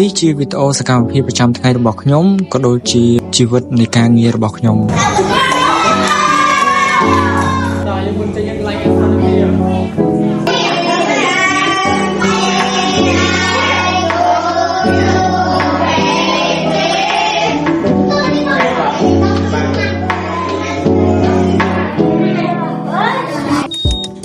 នេះជាវីដេអូសកម្មភាពប្រចាំថ្ងៃរបស់ខ្ញុំក៏ដូចជាជីវិតនៃការងាររបស់ខ្ញុំ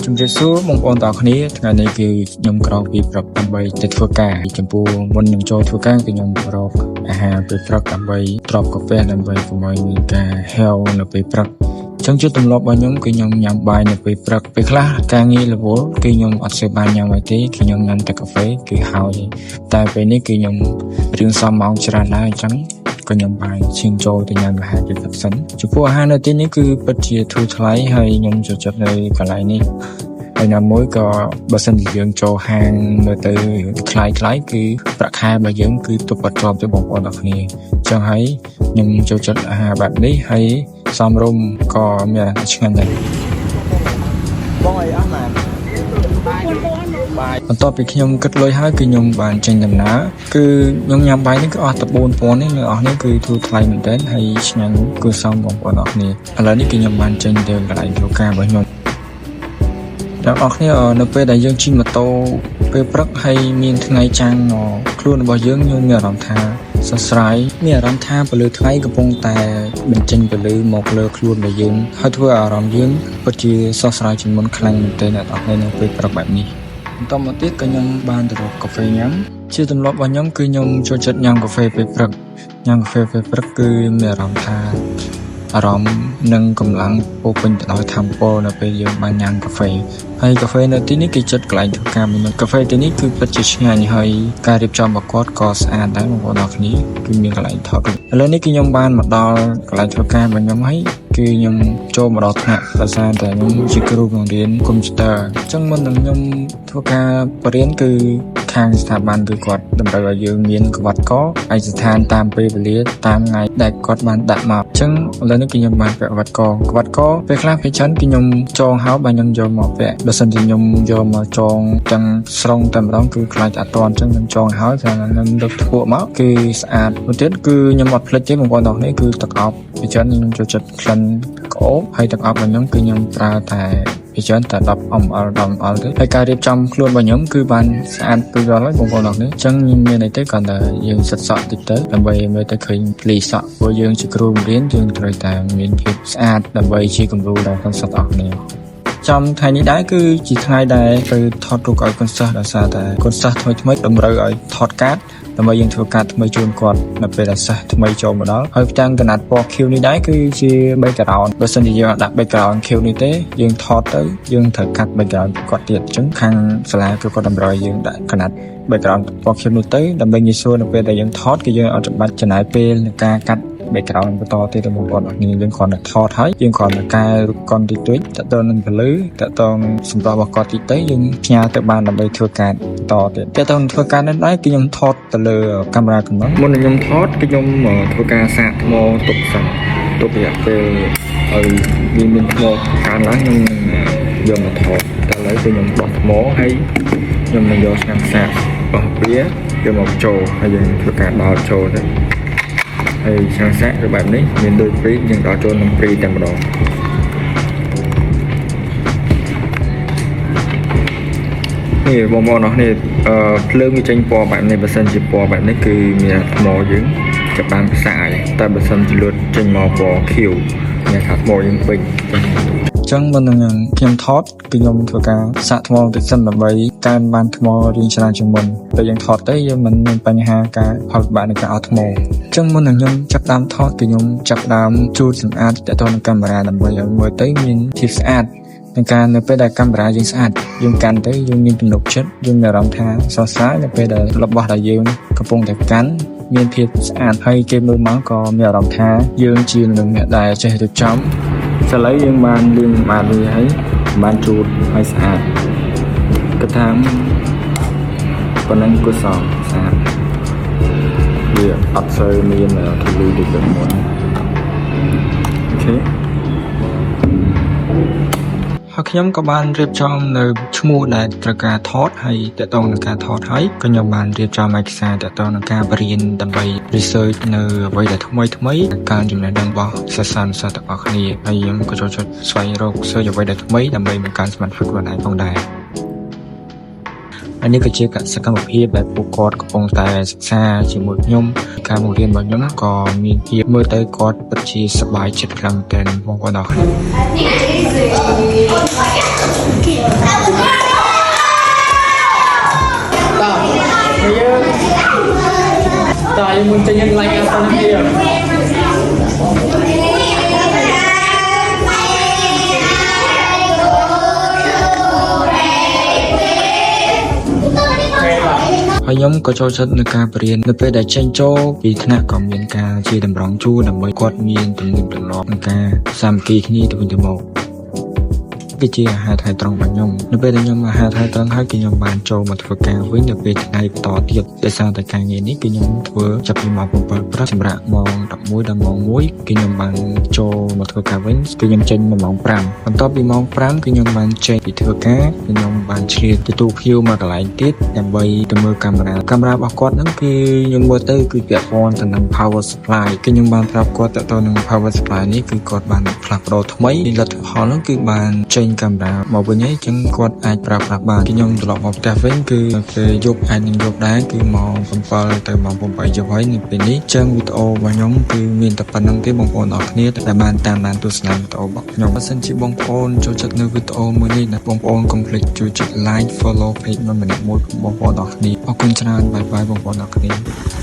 ជំរាបសួរបងប្អូនទាំងអស់គ្នាថ្ងៃនេះគឺខ្ញុំក្រោកពីព្រឹកដើម្បីទៅធ្វើការចំពោះមុននឹងចូលធ្វើការគឺខ្ញុំរកអាហារពេលព្រឹកដើម្បីទ្របកាហ្វេដើម្បីកុំឲ្យមានការហេវនៅពេលព្រឹកអញ្ចឹងជាទម្លាប់របស់ខ្ញុំគឺខ្ញុំញ៉ាំបាយនៅពេលព្រឹកពេលខ្លះការងាររវល់គឺខ្ញុំអត់សូវបានញ៉ាំអីទេគឺខ្ញុំញ៉ាំតែកាហ្វេគឺហើយតែពេលនេះគឺខ្ញុំរឿងសមម៉ោងច្រើនដែរអញ្ចឹង ក៏ខ្ញុំបានឈានចូលទៅញ៉ាំអាហារពេលព្រឹកសិនចំពោះអាហារនៅទីនេះគឺពិតជាធូរថ្លៃហើយខ្ញុំចូលចិត្តនៅកន្លែងនេះហើយណាមួយក៏បើសិនជាយើងចូលហាងមើលទៅថ្លៃថ្លៃគឺប្រាក់ខែរបស់យើងគឺទប់អត់ជាប់ទេបងប្អូនទាំងគ្នាអញ្ចឹងហើយខ្ញុំចូលចិត្តអាហារបែបនេះហើយសមរម្យក៏មានអាហារឆ្ងាញ់ដែរ បងអីអស់ម៉ានបាយ បន្ទាប់ពីខ្ញុំគិតលុយហើយគឺខ្ញុំបានចេញដំណើរគឺខ្ញុំញ៉ាំបាយនេះគឺអស់តែ4000នេះនៅអស់នេះគឺធូរថ្លៃមែនទែនហើយឆ្ងាញ់គួរសមបងប្អូនអរគ្នាឥឡូវនេះគឺខ្ញុំបានចេញទៅកន្លែងធ្វើការរបស់ខ្ញុំអ្នកនរគ្នានៅពេលដែលយើងជិះម៉ូតូពេលព្រឹកហើយមានថ្ងៃចាំងមកខ្លួនរបស់យើងខ្ញុំមានអារម្មណ៍ថាសរស្រាយមានអារម្មណ៍ថាពលឺថ្ងៃកំពុងតែបញ្ចេញពលឺមកលើខ្លួនរបស់យើងហើយធ្វើឲ្យអារម្មណ៍យើងពិតជាសរស្រាយជាងមុនខ្លាំងមែនទែនអ្នកនរគ្នានៅពេលព្រឹកបែបនេះ បន្តមកទៀតក៏ខ្ញុំបានទៅរកកាហ្វេញ៉ាំជាទម្លាប់របស់ខ្ញុំគឺខ្ញុំចូលចិត្តញ៉ាំកាហ្វេពេលព្រឹកញ៉ាំកាហ្វេពេលព្រឹកគឺមានអារម្មណ៍ថាអារម្មណ៍និងកម្លាំងពោរពេញទៅដោយថាមពលនៅពេលយើងបានញ៉ាំកាហ្វេហើយកាហ្វេនៅទីនេះគេចិត្តកន្លែងធ្វើការមួយកាហ្វេទីនេះគឺពិតជាឆ្ងាញ់ហើយការរៀបចំរបស់គាត់ក៏ស្អាតដែរបងប្អូនអរគ្នាគឺមានកន្លែងថតរូបឥឡូវនេះគឺខ្ញុំបានមកដល់កន្លែងធ្វើការរបស់ខ្ញុំហើយគឺខ្ញុំចូលមកដល់ថ្នាក់ដោយសារតែខ្ញុំជាគ្រូបង្រៀនកុំព្យូទ័រអញ្ចឹងមុននឹងខ្ញុំធ្វើការបរៀនគឺខាងស្ថាប័នគឺគាត់តម្រូវឲ្យយើងមានក្បាត់កឯកស្ថានតាមពេលវេលាតាមថ្ងៃដែលគាត់បានដាក់មកអញ្ចឹងឥឡូវនេះគឺខ្ញុំបានពាក់ក្បាត់កក្បាត់កពេលខ្លះពេលច្រើនគឺខ្ញុំចងហើយបាទខ្ញុំយកមកពាក់បើសិនជាខ្ញុំយកមកចងទាំងស្រុងតែម្ដងគឺខ្លាចអត់តន់អញ្ចឹងខ្ញុំចងហើយថាខ្ញុំលើកធ្ពក់មកគឺស្អាតមួយទៀតគឺខ្ញុំអត់ភ្លេចទេបងប្អូនទាំងនេះគឺទឹកអប់ពេលច្រើនខ្ញុំចូលចិត្តក្លិនក្អូបហើយទឹកអប់របស់ខ្ញុំគឺខ្ញុំប្រើតែ ពីច្រើនតែ10 ml 10 ml ទេហើយការរៀបចំខ្លួនរបស់ខ្ញុំគឺបានស្អាតរួចរាល់ហើយបងប្អូនអរគ្នាអញ្ចឹងខ្ញុំមានអីទេគ្រាន់តែយើងសិតសក់តិចទៅដើម្បីមើលទៅឃើញភ្លីសក់ព្រោះយើងជាគ្រូបង្រៀនយើងត្រូវតែមានភាពស្អាតដើម្បីជាគំរូដល់កូនសិស្សអរគ្នាចំថ្ងៃនេះដែរគឺជាថ្ងៃដែលទៅថតរូបឲ្យកូនសិស្សដោយសារតែកូនសិស្សថ្មីថ្មីតម្រូវឲ្យថតកាតដើម្បីយើងធ្វើការថ្មីជូនគាត់នៅពេលដែលសិស្សថ្មីចូលមកដល់ហើយផ្ទាំងកណាត់ពណ៌ខៀវនេះដែរគឺជា background បើសិនជាយើងអត់ដាក់ background ខៀវនេះទេយើងថតទៅយើងត្រូវកាត់ background គាត់ទៀតអញ្ចឹងខាងសាលាគឺគាត់តម្រូវឲ្យយើងដាក់កណាត់ background ពណ៌ខៀវនោះទៅដើម្បីងាយស្រួលនៅពេលដែលយើងថតគឺយើងអត់ចាំបាច់ចំណាយពេលในការកាត់ background បន្តទៀតទៅបងប្អូនអរគ្នាយើងគ្រាន់តែថតហើយយើងគ្រាន់តែកែរូបកុនតិចតួចតទៅនឹងពលឺតទៅនឹងសម្រស់របស់គាត់តិចទៅយើងផ្ញើទៅបានដើម្បីធ្វើការបន្តទៀតតទៅនឹងធ្វើការនេះដែរគឺខ្ញុំថតទៅលើកាមេរ៉ាកំណត់មុននឹងខ្ញុំថតគឺខ្ញុំធ្វើការសាកថ្មទុកសិនទុករយៈពេលឲ្យវាមានថ្មកើនឡើងខ្ញុំនឹងយកមកថតតែឥឡូវគឺខ្ញុំបោះថ្មហើយខ្ញុំនឹងយកឆ្នាំងសាករបស់វាយកមកចូលហើយយើងធ្វើការដោតចូលទៅ ហើយឆ្នាំងសាកគឺបែបនេះមានដូចព្រីយើងដល់ចូលក្នុងព្រីតែម្ដងនេះបងប្អូនអរគ្នាអឺភ្លើងវាចេញពណ៌បែបនេះបើសិនជាពណ៌បែបនេះគឺមានថ្មយើងចាប់បានផ្សាយតែបើសិនជាលុតចេញមកពណ៌ខៀវមានថាថ្មយើងពេញអញ្ចឹងមុននឹងខ្ញុំថតគឺខ្ញុំធ្វើការសាកថ្មបន្តិចសិនដើម្បីកើនបានថ្មរៀងច្រើនជាងមុនពេលយើងថតទៅយើងមិនមានបញ្ហាការផលវិបាកនៃការអស់ថ្មអញ្ចឹងមុននឹងខ្ញុំចាប់ផ្ដើមថតគឺខ្ញុំចាប់ផ្ដើមជូតសម្អាតទាក់ទងនឹងកាមេរ៉ាដើម្បីឲ្យមើលទៅមានភាពស្អាតក្នុងការនៅពេលដែលកាមេរ៉ាយើងស្អាតយើងកាន់ទៅយើងមានទំនុកចិត្តយើងមានអារម្មណ៍ថាសរសើរនៅពេលដែលរបស់ដែលយើងកំពុងតែកាន់មានភាពស្អាតហើយគេមើលមកក៏មានអារម្មណ៍ថាយើងជាមនុស្សម្នាក់ដែលចេះរៀបចំឥឡូវយើងបានលាងសម្អាតវាហើយបានជូតឲ្យស្អាតគិតថាប៉ុណ្ណឹងគួរសមស្អាតវាអត់សូវមានធូលីដូចលើកមុន OK ហើយ ខ្ញុំក៏បានរៀបចំនៅឈ្មោះដែលត្រូវការថតហើយទាក់ទងនឹងការថតហើយក៏ខ្ញុំបានរៀបចំឯកសារទាក់ទងនឹងការបរៀនដើម្បី research នៅអ្វីដែលថ្មីថ្មីការចំណេះដឹងរបស់សិស្សានុសិស្សទាំងអស់គ្នាហើយខ្ញុំក៏ចូលចិត្តស្វែងរក search អ្វីដែលថ្មីដើម្បីបង្កើនសមត្ថភាពខ្លួនឯងផងដែរហើយនេះក៏ជាសកម្មភាពដែលពួកគាត់កំពុងតែសិក្សាជាមួយខ្ញុំការបង្រៀនរបស់ខ្ញុំក៏មានភាពមើលទៅគាត់ពិតជាសប្បាយចិត្តខ្លាំងមែនទែនបងប្អូនអរគ្នា តោះយើងតោះយើងមុនចេញយើង like អត់ទៅទៀត ហើយខ្ញុំក៏ចូលចិត្តនៅការបរៀននៅពេលដែលចេញចូលពីថ្នាក់ក៏មានការជាតម្រង់ជួរដើម្បីគាត់មានទំនៀមទម្លាប់ក្នុងការសាមគ្គីគ្នាទៅវិញទៅមកគឺជាអាហារថ្ងៃត្រង់របស់ខ្ញុំនៅពេលដែលខ្ញុំអាហារថ្ងៃត្រង់ហើយគឺខ្ញុំបានចូលមកធ្វើការវិញនៅពេលថ្ងៃបន្តទៀតដោយសារតែការងារនេះគឺខ្ញុំធ្វើចាប់ពីម៉ោង7ព្រឹកសម្រាប់ម៉ោង11ដល់ម៉ោង1គឺខ្ញុំបានចូលមកធ្វើការវិញគឺខ្ញុំចេញមកម៉ោង5បន្ទាប់ពីម៉ោង5គឺខ្ញុំបានចេញពីធ្វើការគឺខ្ញុំបានឆ្លៀតទទួលភ្ញៀវមកកន្លែងទៀតដើម្បីទៅមើលកាមេរ៉ាកាមេរ៉ារបស់គាត់ហ្នឹងគឺខ្ញុំមើលទៅគឺពាក់ព័ន្ធទៅនឹង power supply គឺខ្ញុំបានប្រាប់គាត់ទៅនឹង power supply នេះគឺគាត់បានផ្លាស់ប្ដូរថ្មីលទ្ធផលហ្នឹងគឺបានចេញកាមេរ៉ាមកវិញហើយអញ្ចឹងគាត់អាចប្រើប្រាស់បានគឺខ្ញុំត្រឡប់មកផ្ទះវិញគឺពេលយប់អាចនឹងយប់ដែរគឺម៉ោង7ទៅម៉ោង8យប់ហើយនៅពេលនេះអញ្ចឹងវីដេអូរបស់ខ្ញុំគឺមានតែប៉ុណ្្នឹងទេបងប្អូនអរគ្នាដែលបានតាមដានទស្សនាវីដេអូរបស់ខ្ញុំបើសិនជាបងប្អូនចូលចិត្តនៅវីដេអូមួយនេះណាបងប្អូនកុំភ្លេចជួយចុច like follow page មកម្នាក់មួយបងប្អូនអរគ្នាអរគុណច្រើន bye bye បងប្អូនអរគ្នា។